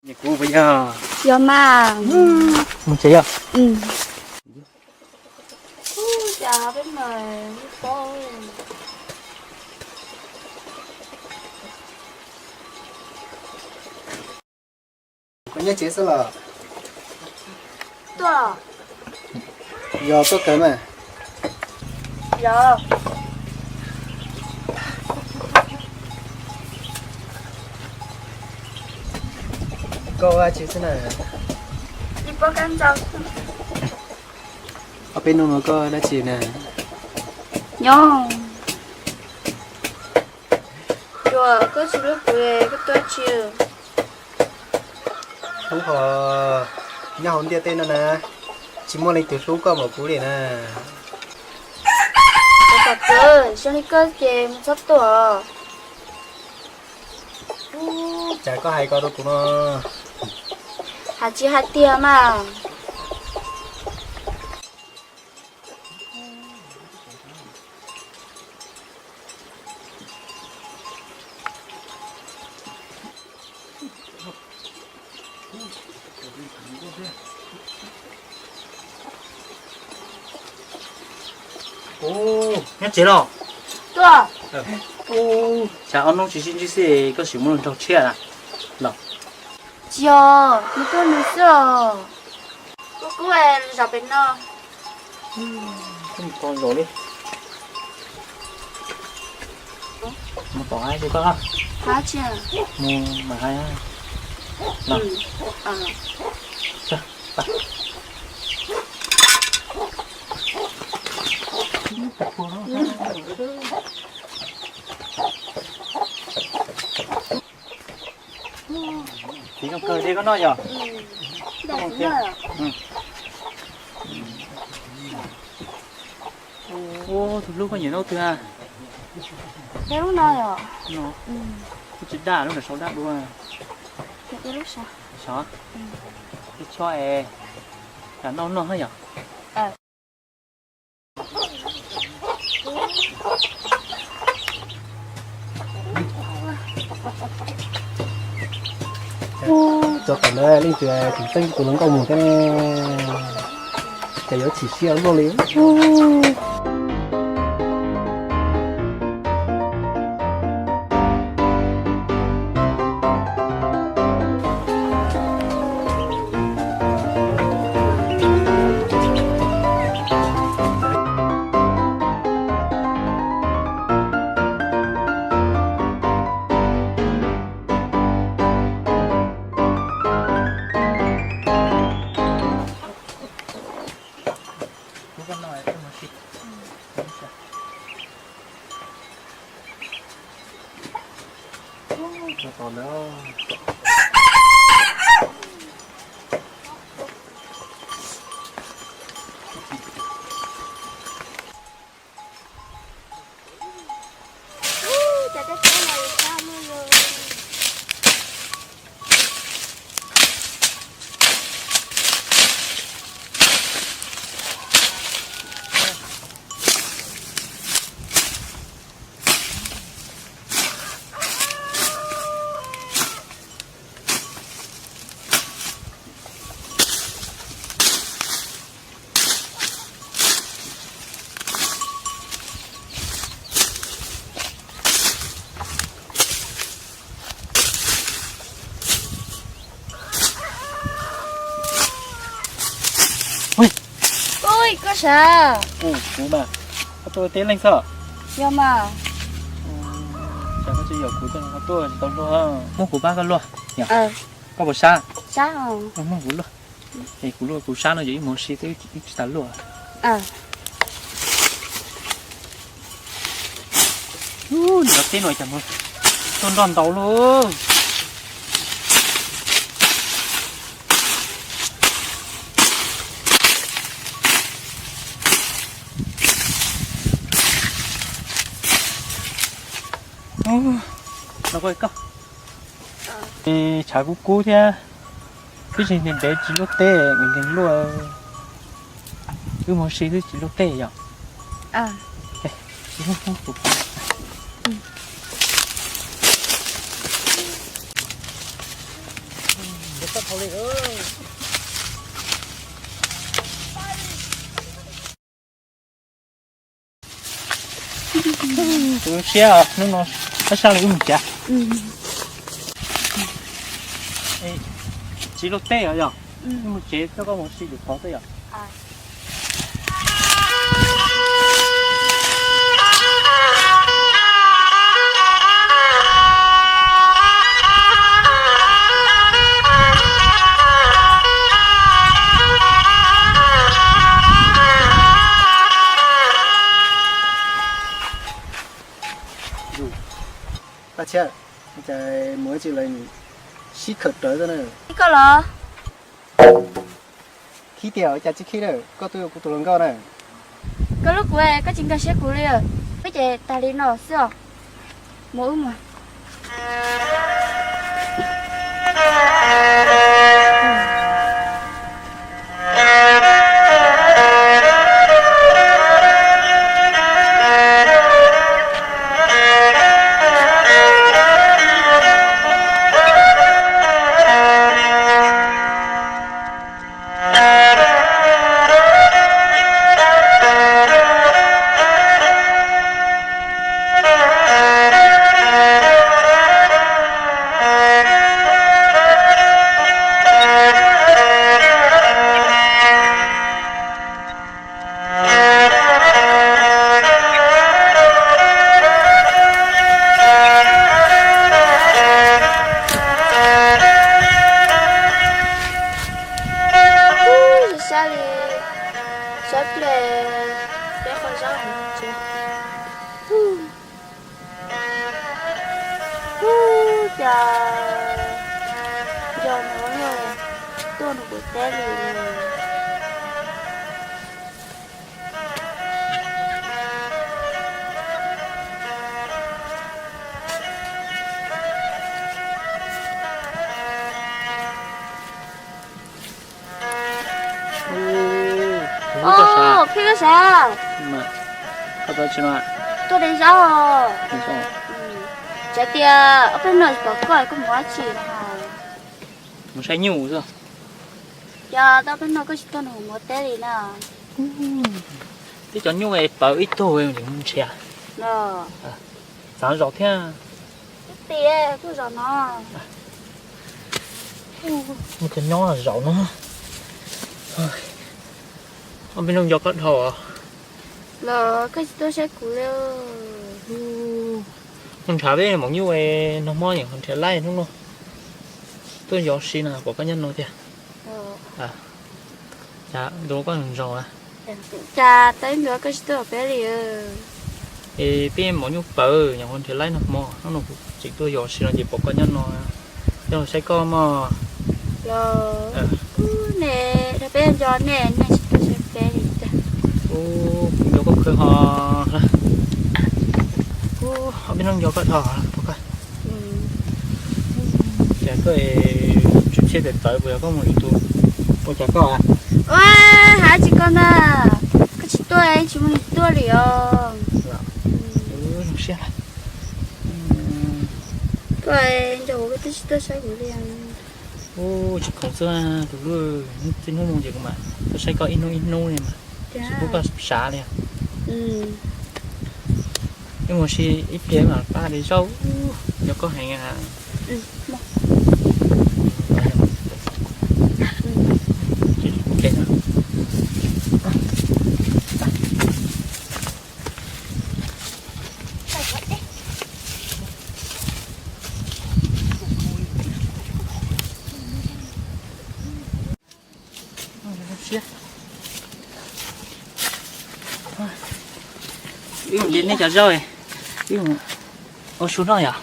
Nyiam kuv puas yog? Yog mas. Mus tsev yog. Koj nyob tsev xwb los? Tuaj. Yog tuaj kawg mas. Yog. Koj ua dab tsi xwb na? Ib pob kab ntxaug. Ob peb hnub no koj dab tsi na? Nyob. Cuag koj tsis hlub kuv, koj tuaj tsi? Hlub hos, nyob hauv ntiaj teb no na, tsis muaj leej twg hlub koj npaum kuv li na. Ua kom txawv zoo li koj ces mus txhob tuaj. Cas koj hais ko rau kuv no? Hais tsis hais tiag mas. Nyob tsev los? Tuaj. Tsam ob hnub tsis sib ntsib xwb koj sim muab luag nraug tshiab na los? Tsis yog, nws tuaj nws xwb os. Kuv kuj zov pem no. Kuj mus tos zov li. Mus tom haib li koj. Mus mam haib. Txiv zoo kawg li koj noj yog? Tus hlub koj nyiam noj twg a? Lub no yog? Lub tsis daj, lub nram saud daj dua. Xyov, ib chob es, noj noj yog. Tso tom ntawd leej twg tseem txeeb tus hluas nkauj mus thiab ne, cas yuav chim siab luaj li. Ui, koj sav? Kuv mas, koj tuaj teb leej xwb? Yog mas. Cas koj tsis yaum kuv tuaj, koj tuaj tsis tau luag. Muab kuv pab koj luaj. Koj puas sab? Sab. Muab kuv luaj. Es kuv luaj kuv sab no ces ib hmos si twb tsis tas luaj. Nram teb no cas tuaj nroj ntau lauj. Los koj, tshav kub kub thiab, twb tsis ntev ntev tsis luaj teb, nkees luaj, wb mus si twb tsis luaj teb yom. Ib hnub hnub kuv pab. Tus siab os, hnub no sab sab li wb mus tsev. Txiv lauj teb os yog, wb mus tsev coj koj mus si lwm qhov xwb yog. Paj Tshiab, cas mus ib tsi lawm sib khawm rawv xwb na. Ib koj los? Khib tiag, cas tsis khib lawm, koj twb yog kuv tus hluas nkauj na. Koj hlub kuv, koj tsis nkag siab kuv li. Wb ces tag li no xwb os. Mus wb mus. Sab li, sab ple, peb qhov zaub heev tsis. Ub, cas nco ntsoov tuaj nws kuv teb li no. Ub, pheej koj sav. Tuaj de zaub. Txawm tias ob peb hnub no tsis pom koj, koj mus ua dab tsi no? Mus saib nyuj xwb. Cas tau peb hnub no koj tsis tuaj nrog kuv mus teb li na? Twb cov nyuj pawv ib tug nrhiav. Txav zaum thiab. Ib pliag tuaj zaum no. Muaj cov nyob zaum no. Ob peb hnub nco koj dhau. Los koj tsis tuaj saib kuv li. Mus nrhiav peb maum nyuj nag hmo yeej nrhiav laij hnub no. Tuaj yos si no pom koj nyob no tiag. Cas ntu koj zoo a? Cas tau ib ntu koj tsis tuaj peb li. Es peb maum nyuj pawv nyuam qhuav nrhiav laij nag hmo, hnub no kuv tseem tuaj yos si no ces pom koj nyob no, coj los saib koj mog. Los, ne, peb nco nej, nej tsis tuaj saib peb li tiag. Ub, kuv nco koj kawg ho. Ub, ob peb hnub nco koj dhau pom koj. Cas koj tsw tsheb tawv tawv puas yog koj mus lwm tus ua cas koj? Ua, hais tsis koj na, koj tsis tuaj tsis muaj neeg tuaj li os. Zoo siab. Koj nco kuv koj twb tsis tuaj saib kuv li. Ub, tsis khoom xwb tus hlub, txij hnub no ces kuv mam tuaj saib koj ib hnub ib hnub li mas tsis pub koj sav li. Wb mus si ib pliag mam pab de zaub, nco koj heev. Wb mus de nej cov zaub, wb mus ua su noj yom.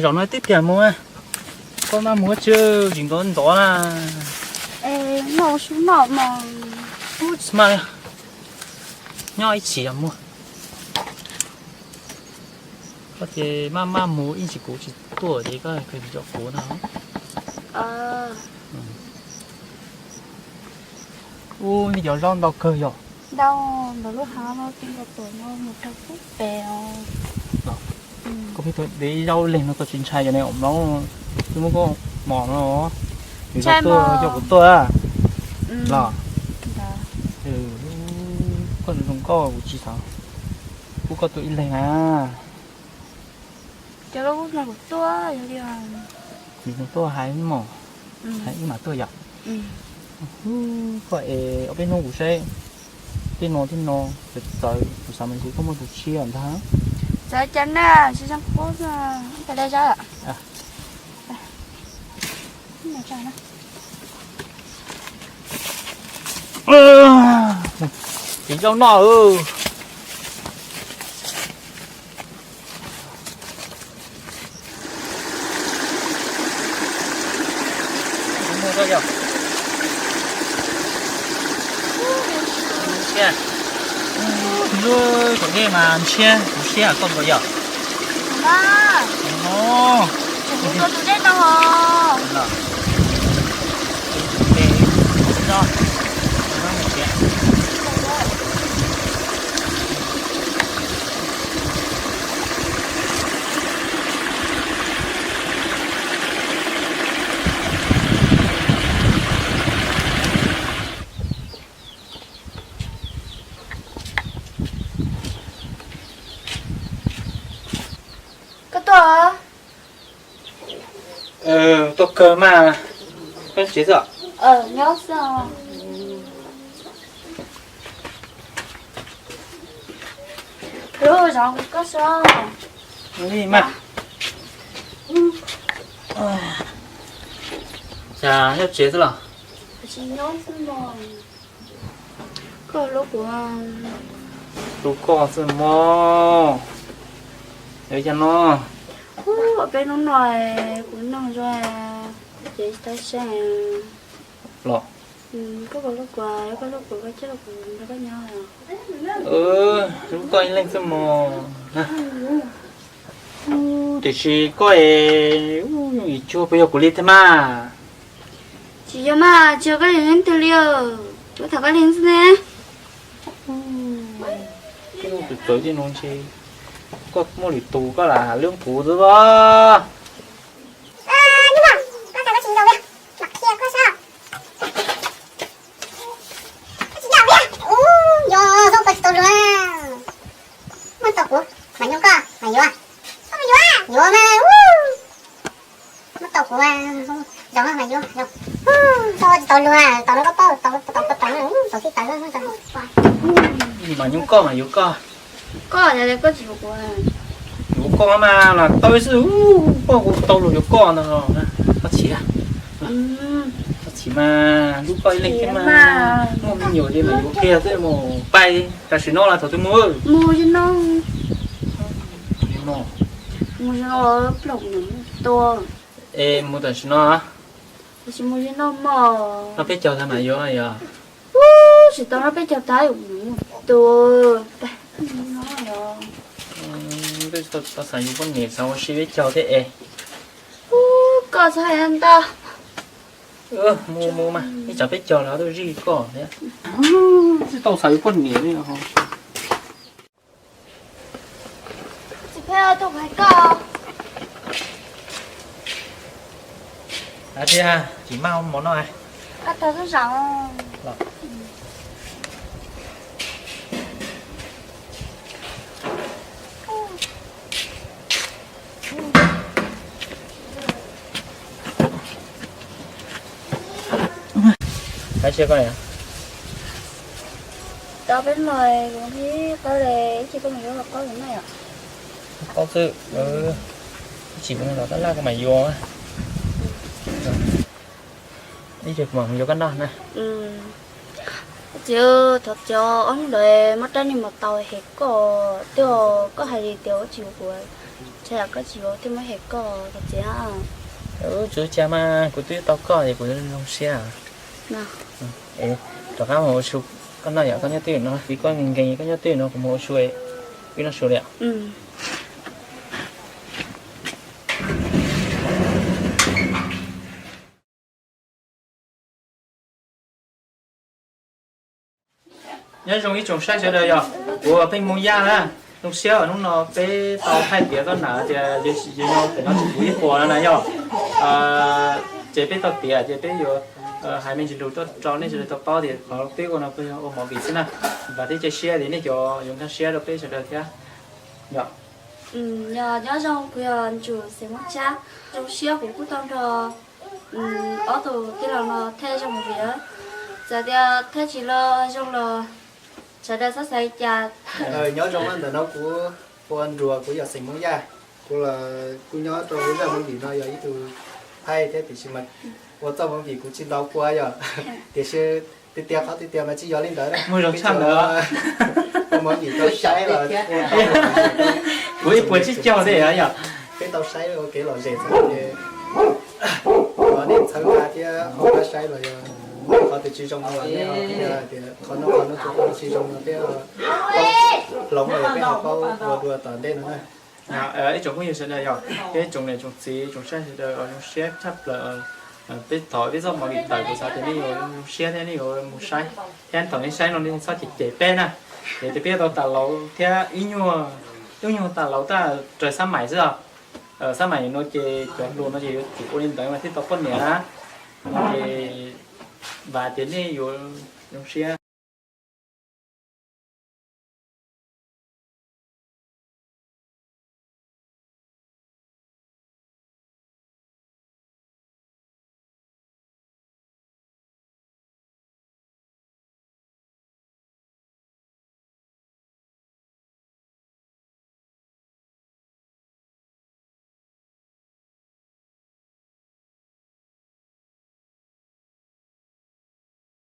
Zaum no twb tiag mus, koj maj mus tsis tsis ntxov ntxov na. Noj ua su noj mas. Ub, tsis maj li, nyob ib chim yog muaj. Koj ces maj maj mus ib ntsis kuv tsis tuaj ces koj kawg tsis nco kuv no. Ub, nej cov zaub ntau kawg yom. Ntau, ntawm lub hav no tsis nco tuaj no mus rau pub pem os. Koj pheej tuaj de zaub leeg no koj tsis ntshai cov neeg mloog, twb muab koj Mos no, yog kuv tuaj los? Koj zoo zoo nkauj kuv tsis xav pub koj tuaj ib leeg na. Kuv tuaj hais mos, hais ib mam tuaj yom. Koj es ob peb hnub kuv saib tej no tej no txawv txawv, kuv xav mas ntshe koj muaj tus tshiab ntag. Txawv cas na, tsis zoo qub. Ces zaub noj. Lub tom dej mas ntshiab, kuv siab koj nkaus yom. Koj tuaj? Tuaj kawg mas. Koj tsev xwb? Nyob xwb. Lub zos koj xwb. Li mas. Cas nyob tsev xwb los? Tsis nyob xwb no. Koj hlub kuv. Hlub koj xwb mog. Yog cas no? Peb hnub no kuv nug zoo ces tau seb los. Koj puas hlub kuv? Koj hlub kuv koj coj kuv nrog koj nyob. Hlub koj ib leeg xwb mog. Tiam sis koj es yooj yim cuag puas yog kuv li thiab mas? Tsis yog mas, tsis yog koj li leej twg li, kuv tham koj li xwb ne. Tej no txawv txawv tej no ntshe koj muaj lwm tus koj lam hlub kuv xwb os. Koj tsis ncaum li, mam qhia koj saib. Koj tsis ncaum li, ub, yog zoo koj tsis tau luag. Muab tau kuv, mas nyuam koj mas yuav, koj mas yuav, yuav mas, ub. Muab tau kuv, zoo mas yuav, zoo. Koj tsis tau luag, tau no koj paub, tau, tau, tau, tau, tau tib tawv, mas nyuam koj mas yuav koj. Koj, koj tsis yuav kuv. Yuav koj mas los tau xwb, koj kuv tau luag yuav koj no, koj tsis, koj tsis mas hlub koj ib leeg thiab mas, muaj me nyuam ces mas yuav kiag xwb mus pais tam sim no los thaum twg mus. Mus no, mus no, mus no, es mus tam sim no. Tam sim mus no mog. Noj peb caug tag mam yuav yog. Ub, tsis tau noj peb caug tag mus tus. Tau xav yuav poj niam xav ua si peb caug thiab es. Ub, koj txhob hais ntau. Mus mus mas ib tsam peb caug los tuaj zij koj thiab. Tsis tau xav yuav poj niam li. Tsis pheej tuaj hais koj. Tiag, tsis maj mov no. Koj tau tub zaum. Qab tsis koj, tau peb los kuv thiab qab li, ib chim koj mus yuav los qab li na yom. Qab xwb, ib chim kuv los tab laj koj mam yuav. Ib chim kuv mam yuav koj noj na. Txiv, thov txim, ob hnub ntawd muab rab niag mos taus hem koj, twb koj hais li tias ua tsis yuav kuv, tsam yam koj tsis yuav thiaj muab hem koj, thov txim. Tsis ua cas mas, kuv twb tau koj es kuv zoo siab. Rov qab mus ua su koj noj yom, koj nyob twj ywm no, vim koj nkees nkees koj nyob twj ywm no kuv mus ua su, wb noj su li. Nyob zoo ib tsoom saib sawv daws yog, kuv Pheej Hmoo Yaj na, zoo siab hnub no peb tau thaij tias koj nam tias yog no pem no tsis puv ib puas no na yog. Ces peb tau tiav ces peb yuav hais me ntsis lus tuaj rau nej sawv daws tau paub tias qhov peb ua no kuj yog ua movie xwb na. Vam thiab cia siab tias nej cov yuav nkag siab rau peb sawv daws thiab yom. Yog nyob zoo, kuv yog Ntsum Xeem Muab Tsab. Zoo siab kuv kuj tau nrog ob tug tij laug no thaij zoo movie. Txawm tias thaij tsis los zoo los sawv daws txhob xav li cas. Nyob zoo, ntawm no kuv ua Nruas, kuv yog Xeem Hmoob Yaj. Kuv los kuj nyob rau lub zaj movie no yog ib tug thaij thiab tiam sis mas ua txoj movie kuv tsis ntau kua yom. Tiam sis tiag tiag qhov tiag tiag mas tsis yog li ntawd. Muaj zoo tshaj ntawd. Ua movie rau saib los ua tau. Kuv ib puas tsib caug li yom. Peb tau saib ua kev lom zem txog ces qhov nej txhawb nqa thiab qhov pab saib los yog qhov twg tsis zoo los nej ho tias qhov no qhov no tsis zoo no thiab hloov los peb ho paub ua dua tom ntej no na. Ib tsoom phooj ywg sawv daws yog peb tsoom niam tsoom txiv tsoom saib sawv daws zoo siab tshaj plaws. Peb thaum peb txoj movie tawm kuv xav tias nej yuav zoo siab thiab nej yuav mus saib thiab thaum nej saib no nej txhob cem cem peb na. Ces peb tau tas lauv thiab ib nyuag, ib nyuag tas lauv tab raws xab maim xwb os. Xab maim no ces cov hluas no ces yuav tsum ua li ntawd mas thiaj tau poj niam na. Ces vam tias nej yuav zoo siab.